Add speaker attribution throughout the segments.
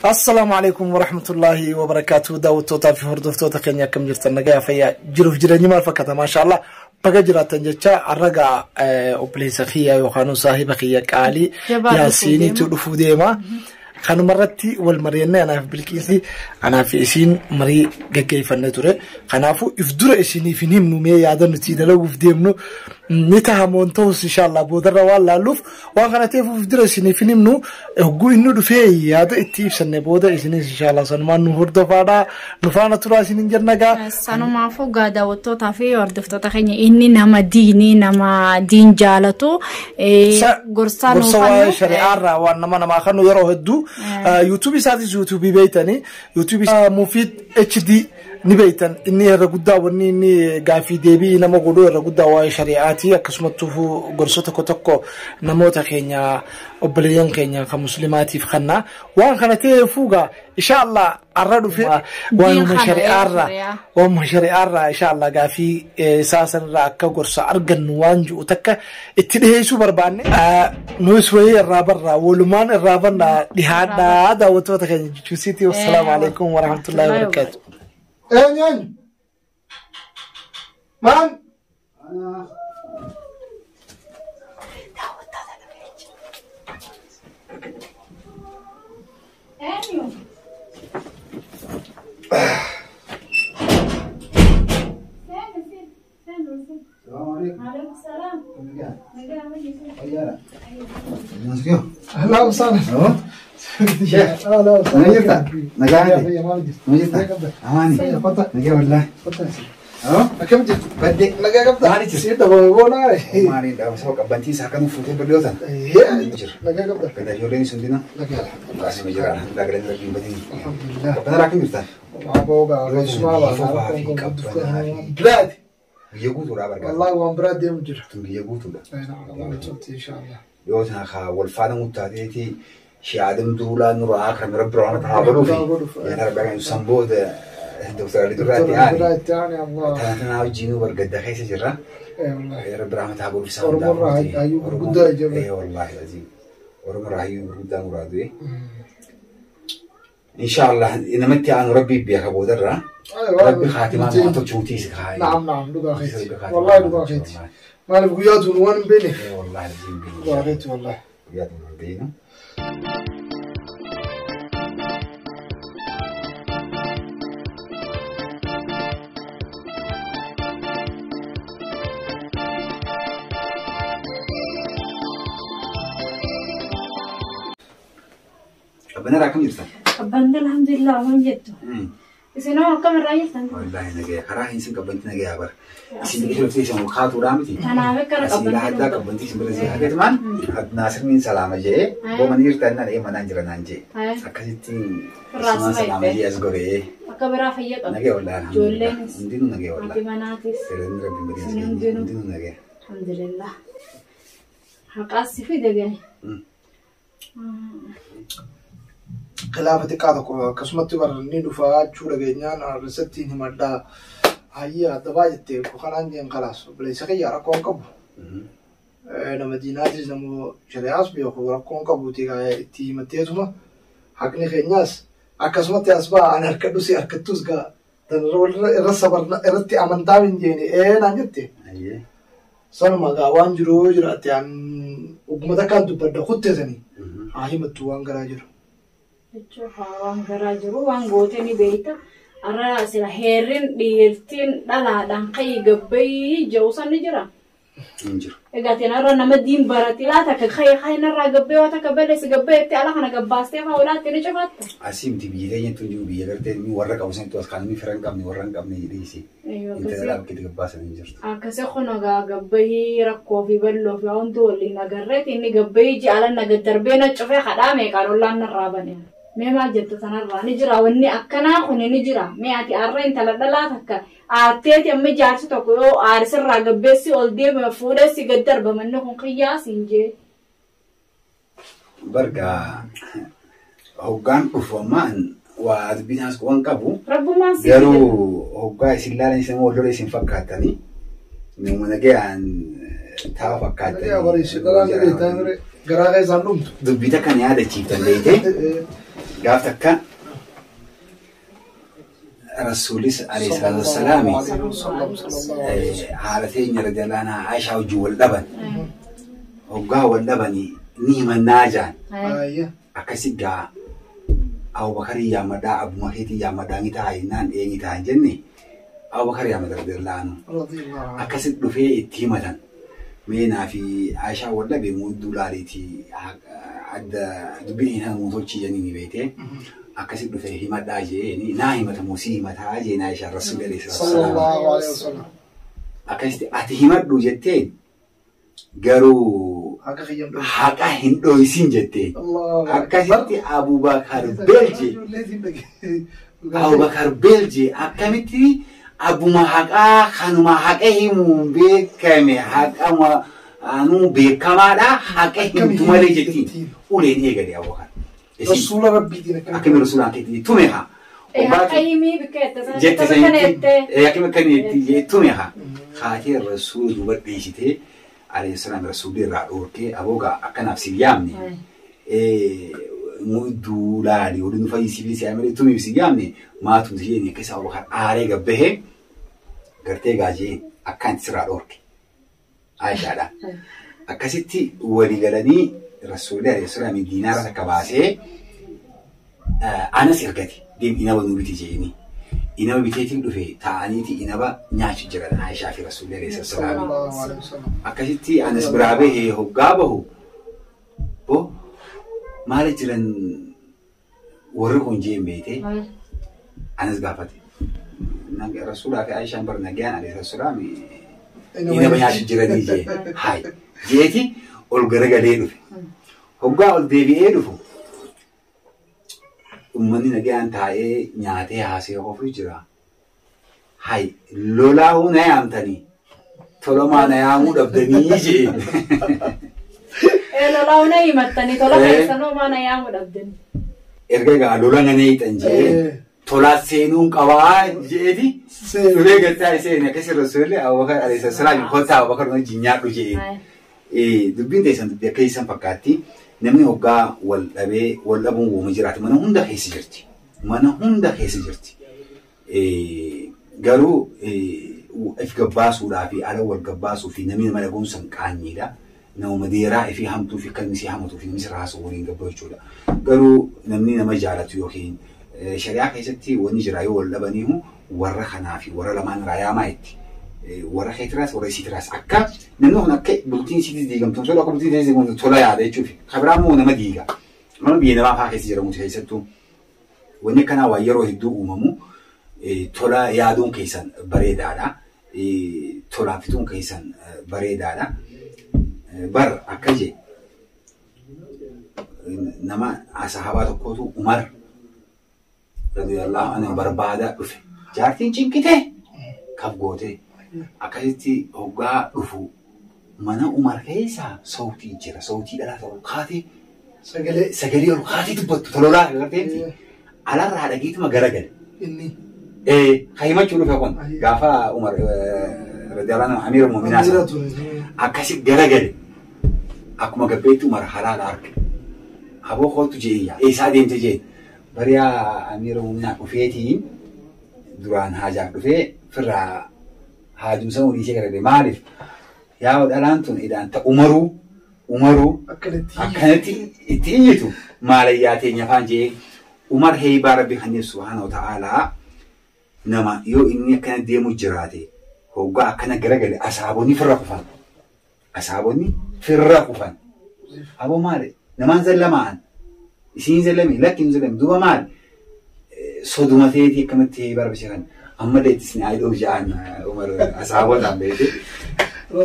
Speaker 1: Assalaamu alaikum warahmatullaahi wabarakaatu. Daawwattootaa fi hordoftoota keenya, akkam jirtan? Nagaa, fayyaa, jiruuf jireenyi maal fakkaata? Maashaallah, baga jiraattan jecha. Har'a obboleessa kiyya yookaan saahiba kiyya qaalii Yaasiiniitu dhufuu deema. Kanumarratti wal mari'annee, anaaf Bilqiisi, anaaf isiin marii gaggeeffannee ture. Kanaafuu if dura isiniif hin himnu. Mee yaada nuti dalaguuf deemnu ni tahamoon ta'us, inshallah boodarra waan laalluuf, waan kana ta'eef if dura isiniif hin himnu. Hogguu inni dhufee yaada itti ibsanne booda isinis inshallah sanumaan nu hordofaadha. Nu faana turaa isinin jenna gaa.
Speaker 2: Sanumaafuu gaa, daawwattootaa fi hordoftoota keenya, inni nama diinii, nama diin jaalatu, gorsaa
Speaker 1: nuuf gorsa waa'ee shari'aarraa waan nama namaa kanu yeroo hedduu yuutuubii isaatis, yuutuubii beeytanii, yuutuubii Mufiid HD ni beeytan. Inni irra guddaa wanni inni gaafii deebii nama godhu irra guddaa waa'ee shari'aati, akkasumattuu gorsa tokko tokko namoota keenya, obboleeyyan keenya kan muslimaatiif kanna. Waan kana ta'eefuu gaa, inshallah arra dhufe waanuma shari'aarraa, waanuma shari'aarraa inshallah gaafii isaa sanirraa akka gorsa argannu waan ji'u takka itti dhiheessuu barbaanne. Nus wayii irraa barraa, walumaan irraa barraa. Dhihaadhaa daawwattoota keenya jechuusiiti. Wassalaamu alaikum warahmatullahi wabarakaatu. Eenyu, eenyu? Maan?
Speaker 2: Eenyu? Alaikum salaam.
Speaker 1: أهلا وسهلا.
Speaker 3: شيخ.
Speaker 1: أهلا وسهلا.
Speaker 3: Nagaa jirta? Nagaa miti? Nama jirta? Amaani. Nagaa wallahi.
Speaker 1: Akkam jirtu?
Speaker 3: Badde.
Speaker 1: Nagaa qabda?
Speaker 3: Maali jirtu?
Speaker 1: Si dhabame boona.
Speaker 3: Maaliin dhaaba saba qabbantii isaa kan fuutee bal'ootan. Jira.
Speaker 1: Nagaa qabda?
Speaker 3: Gada ijoolleen sun dina.
Speaker 1: Nagaa.
Speaker 3: Asuma jira, alhamdulillah, galanii rabbiin badini.
Speaker 1: Alhamdulillah.
Speaker 3: Qabbana raakii jirta?
Speaker 1: Aboo gaa keessumaa
Speaker 3: Biifoo fi qabbanaa fi
Speaker 1: Biraati.
Speaker 3: biyya guutuudha bargaata.
Speaker 1: Wallahi waan biraa deemu jira.
Speaker 3: Tun biyya guutuudha.
Speaker 1: Inshallah.
Speaker 3: Yoo sana haa wal faana muttaateeti shi'aadam duulaa nurraa akrami rabbi rahmata haa godhuufi. Yaa rabbi kan san booda Dr. Ali Durraa itti aani.
Speaker 1: Durraa itti aani Allah.
Speaker 3: Tana tanaa wajjinuu bargadda keessa jirra.
Speaker 1: Wallahi.
Speaker 3: Rabbi rahmata haa godhuuf isaan.
Speaker 1: Oromoo irraa hayyuu gurguddaa ijaabe.
Speaker 3: Eh, wallahi aziim. Oromoo irraa hayyuu gurguddaa muraa du'e. Inshallah namatti aanu rabbi beeka boodarraa. Rabbi khaatimaa nama tolchuutii si kaa'e.
Speaker 1: نعم نعم، dhugaa keeti. Wallahi dhugaa keeti. Maaliif guyyaa tun waan hin beekneef.
Speaker 3: Eh, wallahi aziim.
Speaker 1: Dhugaa keeti wallahi.
Speaker 3: Guyyaa tun hin beeknu. Qabbana akkam jirtan?
Speaker 2: Qabbanti alhamdulillah, waan jettu. Isin hoo akkam irraa jirtan?
Speaker 3: Wallahi nagaya, karaa hin sin qabbanti nagaya bara. Isin biqiltuu dhuftee isin kaatuudhaa miti.
Speaker 2: Kanaaf akkana
Speaker 3: Asii
Speaker 2: qabbanti
Speaker 3: haddaa qabbantii isin bira si hageetumaan Naasirniin salaama jee booma ni jirta innaan ee manaan jira naan jee. Akkasitti isumaan salaama jee as goree.
Speaker 2: Akka biraa fayya qabdu.
Speaker 3: Nagaya wallahi alhamdulillah.
Speaker 2: Ijoolleenis.
Speaker 3: Hundinuu nagaya wallahi.
Speaker 2: Haati manaatis.
Speaker 3: Seeraan rabbi badii
Speaker 2: Isin hundinuu.
Speaker 3: hundinuu nagaya.
Speaker 2: Alhamdulillah. Haqaas si fide gani.
Speaker 1: Khilaafa xiqqaa tokko akkasumatti barannii dhufaa jechuu dhageenyaan irratti himadhaa. Hayya dabaa jettee kanaan jeen kalaas obboleessa kiyya rakkoo hin qabu. Nama diinaatis, nama shari'aas beeku, rakkoo hin qabuuti itti himatteetuma haqni keenyaas akkasumatti as ba'a, ani harkadhu si harkattus gaa irra sabarna irratti amantaa hin jeeni ee naan jette. Sanuma gaa waan jiru yoo jiraate an ogummaa takkaan dubbadda kutteesanii haa himattu waan garaa jiru.
Speaker 2: Jechuun waan garaa jiru waan goote ni beekta. Arra sila heerrin dhiirtiin dhalaadhaan ka'ii gabbayii jedhu san ni jira.
Speaker 3: Hin jiru.
Speaker 2: Egaa ati nama diin barate laata akka ka'ee ka'ee narraa gabbee waan takka balleessi gabbeetti ala kana gabbaastee fa'aa olaatti ni cufatta.
Speaker 3: Asii miti, biyya keenya tun jiru, biyya gartee inni warra qabu santu as kan inni fira hin qabne, warra hin qabne dhiisi. Intala dhaabbitti gabbaasan hin jirtu.
Speaker 2: Akkasii kun egaa gabbayii rakkoo fi bal'oo fi wanti waliin agarreeti inni gabbayii ji'ala naga darbee na cufee kadhaa meeqaan ollaan narraa bane. Mee maal jettu sanarraa? Ni jira wanni akkanaa kun, ni jira. Mee ati har'a intala dhalaa takka aatteeti amma jaarsi tokko yoo aarisirraa gabbeessi ol deeme fuudhessi gad darba, manni kun qiyyaa siin jee.
Speaker 3: Barga hoggaan dhufu ammaa waa dubbiin as waan qabu.
Speaker 2: Rabbumaan si.
Speaker 3: Garuu hoggaa isin laalan isin wal lola isin fakkaatanii nama nagayaan taa'u fakkaatanii.
Speaker 1: Garaa keessaan dhumtu.
Speaker 3: Dubbii takka na yaadachiiftan beeyte. Gaaf takka Rasuulis alayhi salaatu wassalaami haala teenya radiyallahu anha Aishaa wajjin wal dhaban. Hoggaa wal dhabanii ni himannaa jaan. Akkasi gaa Abubakarii yaammadhaa abbuma keetii yaammadhaa ni ta'a jennaan eenyu ta'a hin jenne Abubakar yaammata radiyallahu anhu. Akkasi dhufee itti himatan. Mee naa fi Aishaa wal dhabe mudduu laaliitii adda dubbiin hin hamu tolchii jennii ni beekte. Akkasi dhufee himadhaa jeeni naa himata moo si himataa jeen Aishaa Rasuulli alayhi salaatu wassalaam. Akkasitti ati himadhu jetteen garuu haqa hin dhoysin jetteen. Akkasitti Abubakar Belje Abubakar Belje akkamitti abbuma haqaa kanuma haqa himuun beekame haqama anuu beekamaadha haqa himtu malee jettiin uleen eegale Abubakar.
Speaker 1: Rasuula Rabbiitiin
Speaker 3: akkami Rasuulaan keetti tume haa.
Speaker 2: Haqa himii bikka jette
Speaker 3: Jette
Speaker 2: sana jettee.
Speaker 3: Akkami akkami tume haa. Haatee Rasuula duuba dhiisitee alayhi salaam Rasuulli irraa dhoorkee aboogaa akkanaaf si yaamne. Mudduu laali waliin nu fayyisii fi si'aa malee tumiif si yaamne maatumti isheen akka isaa Abubakar aaree gabbahee gartee gaajee akkaan sirraa dhoorke. Aishaadha. Akkasitti walii galanii Rasuulli alayhi salaam diinaara takka baasee anas ergate deem inaba nu biti jeeni. Inaba biteetiin dhufe taa'aniiti inaba nyaachu jiran Aishaa fi Rasuulli alayhi salaam. Akkasitti anas biraa bahee hoggaa bahu bo maal jiran warri kun jeen beekte anas gaafate. Rasuulaa fi Aishaan bar nagaan alayhi salaam inaba nyaachu jiranii jee. Hayi jeeti ol garagalee dhufe. Hoggaa ol deebi'ee dhufu uummanni nagaan taa'ee nyaatee haasee qofu jira. Hayi lolaa'uu na yaamtanii tolomaa na yaamuu dhabdanii jee.
Speaker 2: Lolaa'uu na himattanii tola keessanoo maa na yaamuu dhabdanii.
Speaker 3: Erga egaa lola na neeyxan jee tolaa seenuun qabaa jeeti. Dhufee galtaa seen akkasii Rasuulli Abubakar alayhi salaam kottaa Abubakar wajjin nyaadhu jee. Dubbiin teessan dubbii akka isaan fakkaatti. Namni hoggaa wal dhabee wal dhabuun uuma jiraatu mana hunda keessa jirti. Mana hunda keessa jirti. Garuu if gabbaasuudhaa fi ala wal gabbaasuu fi namni nama dhabuun san qaanyiidha. Nama deeraa fi hamtuu fi kan misii hamatuu fi namni sirraa haasa'u waliin gabbaa jechuudha. Garuu namni nama jaalatu yookiin shari'aa keessatti wanni jira yoo wal dhabaniihu warra kanaa fi warra lamaan irraa yaamaa itti. Warra keetiraas warra isiitiraas akka namni kun akka bultiin isiitis diigamtu tola akka bultiin isiitis diigamtu tola yaada jechuufi. Kabiraa immoo nama diiga. Nama biyya namaa fa'aa keessa jedhamu keessattuu wanni akkanaa waan yeroo hedduu uumamu tola yaaduun keessan bareedaadha. Tolaaf fituun keessan bareedaadha. Bar akka jee nama sahaabaa tokkootu Umar radiyallahu anhu barbaadaa dhufe. Jaartiin cinqitee kaf gootee. Akkasitti hoggaa dhufu mana Umar keessaa sautii jira. Sautii dhalaa ol kaatee sagalee ol kaatee dubbattu tololaa agarteetti alarraa dhageetuma garagale. Kan himachuu dhufe kun gaafa Umar radiyallahu anhu amiira mu'minaa sana akkasi garagale akkuma gabbeetti Umar halaala arge. Aboo kootu jeeyya eessaa deemte jeen bariyaa amiira mu'minaa dhufeetiin duraan haajaaf dhufee firraa haajumsa walii ishee garagalee maaliif yaa dhalaan tun idaan ta umaruu akkanatti itti iyyitu maalayyaa teenya faan jee Umar heybaa rabbi kanneen subhaanahu wa ta'aalaa nama yoo inni akkana deemu jiraate hoggaa akkana garagale asaabonni firra kufan. Asaabonni firra kufan. Aboo maali? Namaan zallamaan isiin zallame lakki hin zallame duuba maali? Soduma ta'eetii akkamatti heybaa rabbi kan amma deettis ni ayidoo ja'an Umar asaabotaan beekte.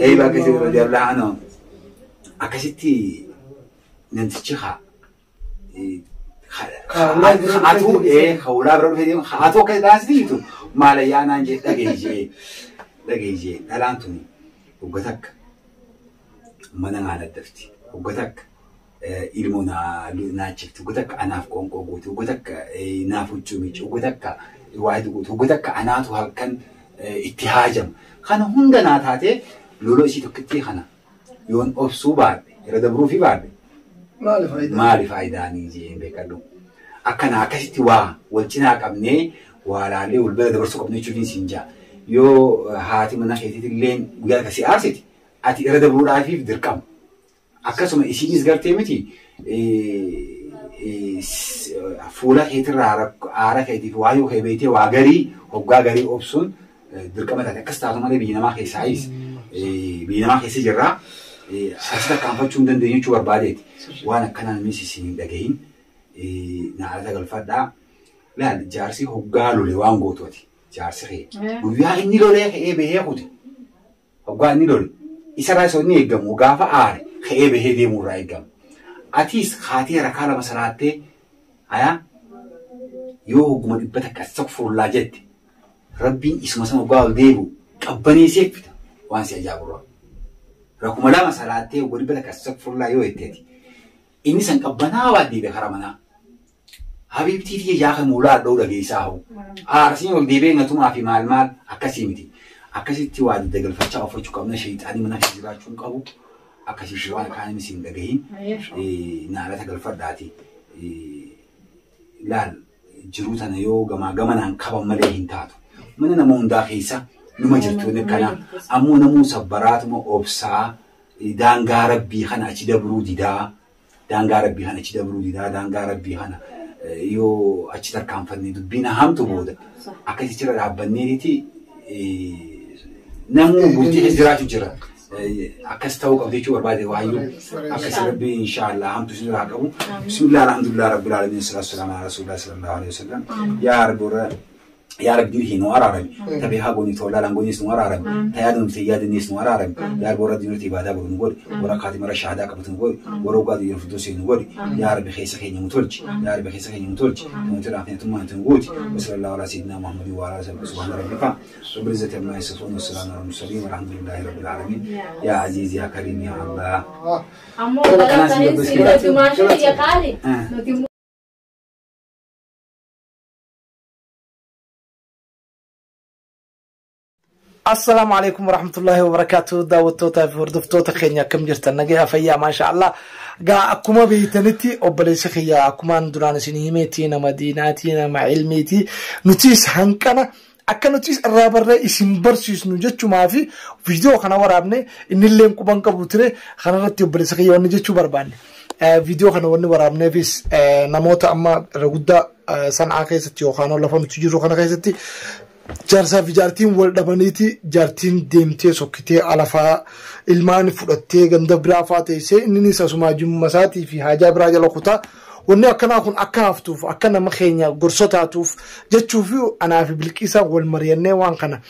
Speaker 3: Heybaa akkasii radiyallahu anhu akkasitti namtichi haa haatu hawlaa bira dhufee deemu haatu akka dhaasiti jirtu maalayyaa naan jee dhageejjee dhalaan tuni hogga takka mana naa daddafti hogga takka ilmoo naachifti hogga takka anaaf qoonqoo gooti hogga takka naaf huccuu miici hogga takka waa hedduu gooti hogga takka anaatu halkan itti haajama kana hunda naa taatee loloo isii tokkittii kana yoon obsuu baadhe irra dabruu fi baadhe maali faayidaanii jeen beekadhu. Akkana akkasitti waa wal cinaa qabnee waa laallee wal bira dabarsuu qabnu jechuun siin jaa. Yoo haati mana keetiitti illee guyyaa takka si aarsiti ati irra dabruudhaafiif dirqama. Akkasuma isiinis gartee miti fuula keetirraa aara keetiif waa yoo beektee waa garii hoggaa garii obsuun dirqama taate akkas taatu malee biyya namaa keessaayis biyya namaa keessa jirraa achi tarkaanfachuu hin dandeenyu jechuu barbaadeeti. Waan akkanaan mis isin hin dhagahin naalata galfadhaa. Laal jaarsi hoggaa lole waan gootu ati jaarsi kee guyyaa inni lolee ka'ee bahee kute hoggaa inni lole isarraa isa inni eeggamu gaafa aare ka'ee bahee deemuurraa eeggamu. Atis haatee rakaa lama salaattee hayaa yoo hogguma 100 astaghfirullah jette rabbiin isuma sana hoggaa ol deebi'u qabbaneessee fida waan si ajaa'iburraa. Rakuma lama salaattee hogguma 100 astaghfirullah yoo jetteeti inni san qabbanaa waan deebi'e karaa manaa. Habiibtii fi ijaa muulaa dha'uu dhageessaa hoo. Aarsiin ol deebi'ee ngatumaa fi maal maal akkasii miti. Akkasitti waa daggalfachaa uffachuu qabna sheexaanii mana keessa jiraachuu hin qabu. Akkasitti waan kaan isin dhagahin naalata galfadhaati. Laal jiruu tana yoo gamaa gamanaan qaban malee hin taatu. Mana nama hundaa keessa numa jirtu kana ammoo namuu sabbaraatuma obsaa daangaa rabbii kana achi dabruu didaa. Daangaa rabbii kana achi dabruu didaa. Daangaa rabbii kana yoo achi tarkaanfanne dubbiin hamtu booda akkasitti irra dhaabbanneeti namuu bultii keessa jiraachuu jira. Akkas ta'uu qabdi jechuu barbaade waayyuu akkas rabbi inshaallah hamtu isin irraa qabu. Bismillah alhamdulillah rabbil alamin salatu wassalamu ala rasulillah sallallahu alaihi wasallam. Yaa rabbi warra yaa rabbi dirhii nu araarami. Tabii haa goonii tollaa langooniis nu araarami. Tayaadun fayyaadinnis nu araarami. Yaa rabbi warra diinota ibaadaa godhu nu godhi. Warra kaatimara shahaadaa qabatu nu godhi. Warra ogaa diinota fuddoo nu godhi. Yaa rabbi keessa keenya nu tolchi. Yaa rabbi keessa keenya nu tolchi. Nuti raafnetummaa nuti nu gooti. Wa sallallahu ala sayyidina Muhammadin wa ala alihi subhana rabbika rabbil izzati amma yasifun wa salamun ala mursalin walhamdulillahi rabbil alamin. Yaa aziz yaa karim yaa Allah.
Speaker 2: Ammoo galatanii si dumaashii ija qaali. Nuti
Speaker 1: Assalaamu alaikum warahmatullahi wabarakatuh. Daawwattoota fi hordoftoota keenya akkam jirtan nagayaa fayyaa maashaallah. Gaa akkuma beektanitti obboleessa kiyya akkumaan duraan isin himeetti nama diinaatii nama ilmiiti nutis hanqana akka nutis irraa barree isin barsiisnu jechumaa fi viidiyoo kana waraabne innillee quban qabu ture kanarratti obboleessa kiyya wanni jechuu barbaanne. Viidiyoo kana wanni waraabneefis namoota amma irra guddaa san'aa keessatti yookaan lafa nuti jirru kana keessatti jaarsaa fi jaartiin wal dhabaniiti jaartiin deemtee sokkitee alafaa ilmaan fudhattee ganda biraa faa teessee inninis asumaa jimma isaatii fi haajaa biraa jala kutaa wanni akkanaa kun akka haftuuf akka nama keenya gorsa taatuuf jechuu fi anaa fi Bilqiisaan wal mari'annee waan kana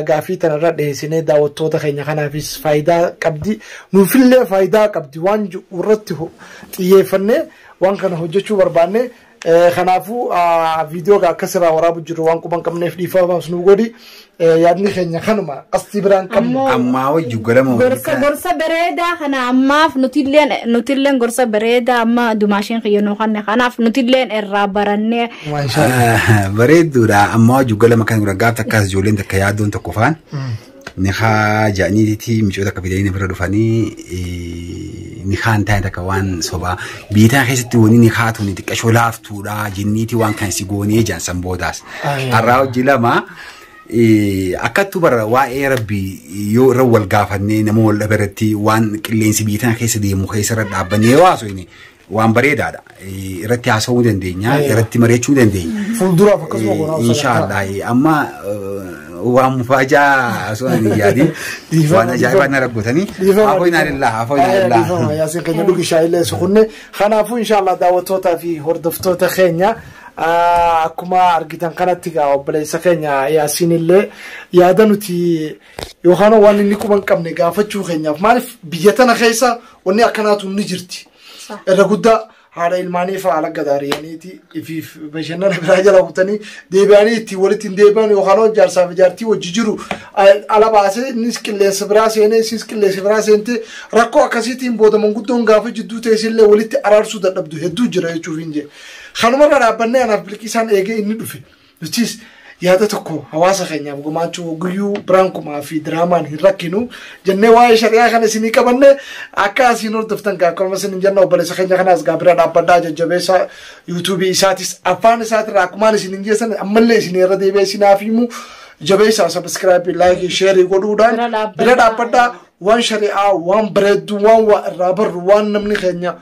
Speaker 1: gaafii tanarra dhiyeessinee daawwattoota keenya kanaafis faayidaa qabdi nuufillee faayidaa qabdi waan irratti xiyyeeffannee waan kana hojjechuu barbaanne. Kanaafuu viidiyoo akkasirraa waraabu jiru waan quban qabneef dhiifamaas nu godhi yaadni keenya kanuma qastii biraan qabnu.
Speaker 3: Ammaa wajji galama
Speaker 2: Gorsa bareedaa kana ammaaf nutilleen gorsa bareedaa amma dumaashiin kiyya kanne kanaaf nutilleen irraa barannee.
Speaker 3: Bareedduudha ammaa wajji galama kan gura gaaf takkaas ijoolleen takka yaaddoon tokko faan. Ni haa ja'aniiti micoota akka fidanii bira dhufanii ni haan taa'e takka waan sobaa biyya keessatti wanni ni haatu ni xiqqashoo laaftuudha jinniiti waan kan si goonee jaan san boodaas. Har'aa hojii lama akkattu bara waa'ee rabbii yoo irra wal gaafannee nama wal dhabe irratti waan qilleensi biyya keessa deemu keessa irra dhaabbannee yoo haasofne waan bareedaadha. Irratti haasa'uu dandeenya irratti mari'achuu dandeenya.
Speaker 1: Fuulduraaf akkasuma goonaa.
Speaker 3: Inshaallah amma waan mufaajaa osoo hin yaadin waan ajaa'ibaa na rakkatanii afooyinaa lillaa afooyinaa lillaa.
Speaker 1: Yaasiin keenya dhugi shaayillee suqunne kanaafuu inshaallah daawwattootaa fi hordoftoota keenya akkuma argitan kanatti gaa obboleessa keenya Yaasiin illee yaada nuti yookaan waan inni quban qabne gaafachuu keenyaaf maaliif biyya tana keessa wanni akkanaatu ni jirti. Irra guddaa haadha ilmaanii fa'a ala gadaariyaniiti ifiif bashannana biraa jala kutanii deebi'anii ittiin walitti hin deebi'an yookaan jaarsaa fi jaartii wajji jiru ala baasee innis qilleensa biraa seenee isiis qilleensa biraa seentee rakkoo akkasiitiin booda manguddoon gaafa jidduu teessillee walitti araarsuu dadhabdu hedduu jira jechuuf hin jee. Kanumarra dhaabbannee anaaf Bilqiisaan eegee inni dhufe. Nutis Yaada tokko hawaasa keenyaaf gumaachuu guyyuu biraankumaa fi diraamaan hin rakkinu jennee waa'ee shari'aa kana isinii qabanne akka asiin hordoftan gaa akkuma isin hin jenna obboleessa keenya kanaas gaa bira dhaabbadhaa jajjabeessa yuutuubii isaatis afaan isaatirraa akkumaan isin hin jeessan ammallee isin irra deebi'ee isinaaf himu jabeessaa sabiskiraabii laayikii sheerii godhuudhaan
Speaker 2: Bira dhaabbadhaa.
Speaker 1: bira dhaabbadhaa waan shari'aa waan bareedduu waan waa irraa barru waan namni keenya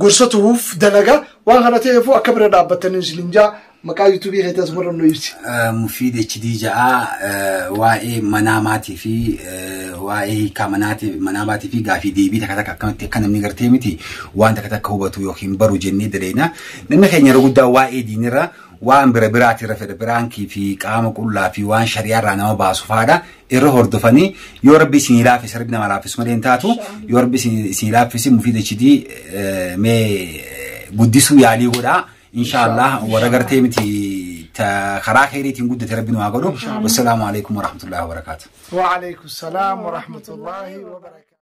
Speaker 1: gorsa tuhuuf dalaga waan kana ta'eefu akka bira dhaabbatanii isin hin jaa maqaa yuutuubii keetii asumarra nu ibsi.
Speaker 3: Mufiid HD ja'aa waa'ee manaamaatii fi waa'ee hiikaa manaamaatii fi gaafii deebii takka takka akkamatti akka namni gartee miti waan takka takka hubatu yookiin baru jennee daleena. Namni keenya yeroo guddaa waa'ee diinirra waan bira biraatirra fedha biraankii fi qaama qullaa fi waan shari'aarraa nama baasu faadha irra hordofanii yoo rabbi isinii laaffise rabbi nama laaffisu malee hin taatu yoo rabbi isinii laaffise Mufiid HD mee guddisuu yaalii godhaa. Inshallah warra gartee miti karaa kheyriitiin guddate rabbi nu haa godhu. Wassalaamu alaikum warahmatullahi wabarakaatu.
Speaker 1: وعليكم السلام ورحمة الله وبركاته.